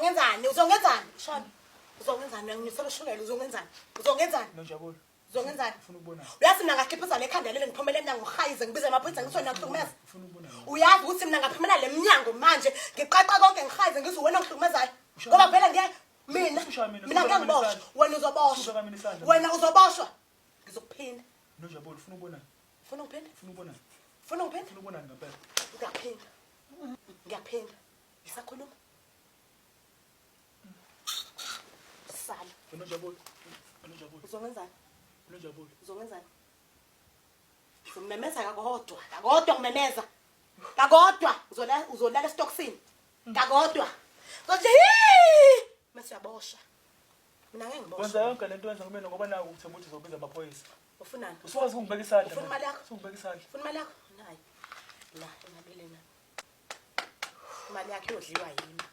Uzongenzani? Uzongenzani? Shona. Uzongenzani? Uyanginyusela ushukela, uzongenzani? Uzongenzani? Nonjabulo. Uzongenzani? Ufuna ukubona. Uyazi mina ngakhiphiza le khanda leli ngiphumele emnyango ngihayize ngibize amaphoyisa ngithi wena ngihlukumeza. Ufuna ukubona. Uyazi ukuthi mina ngaphumela le mnyango manje ngiqaqa konke ngihayize ngithi wena ongihlukumezayo. Ngoba phela ngeke mina Usushaya mina, mina ngeke usuka mina ngiboshwe. isandla. Wena uzoboshwa. Usuka mina isandla. Wena uzoboshwa. Ngizokuphinda. Nonjabulo ufuna ukubona. Ufuna ungiphinda? Ufuna ukubona. Ufuna ungiphinda? Ufuna ukubona ngempela. Ngiyaphinda. Ngiyaphinda. Ngisakhuluma. Sala. Nonjabulo. Nonjabulo. Uzongenzani? Nonjabulo. Uzongenzani? Uzomemeza kakodwa. Kakodwa ngimemeza. Kakodwa uzolala uzolala esitokisini. Kakodwa. Uzothi "Hii!" Mase uyaboshwa. Mina ngeke Wenza ngiboshwe. yonke lento wenza kumina ngoba naku uthemba ukuthi uzobiza amaphoyisa. Ufunani? Usukwazi ukungibeka isandla. Ufuna imali yakho? Usungibeka isandla. Ufuna imali yakho? Nayi. La emabeleni. Imali yakhe iyodliwa yimi.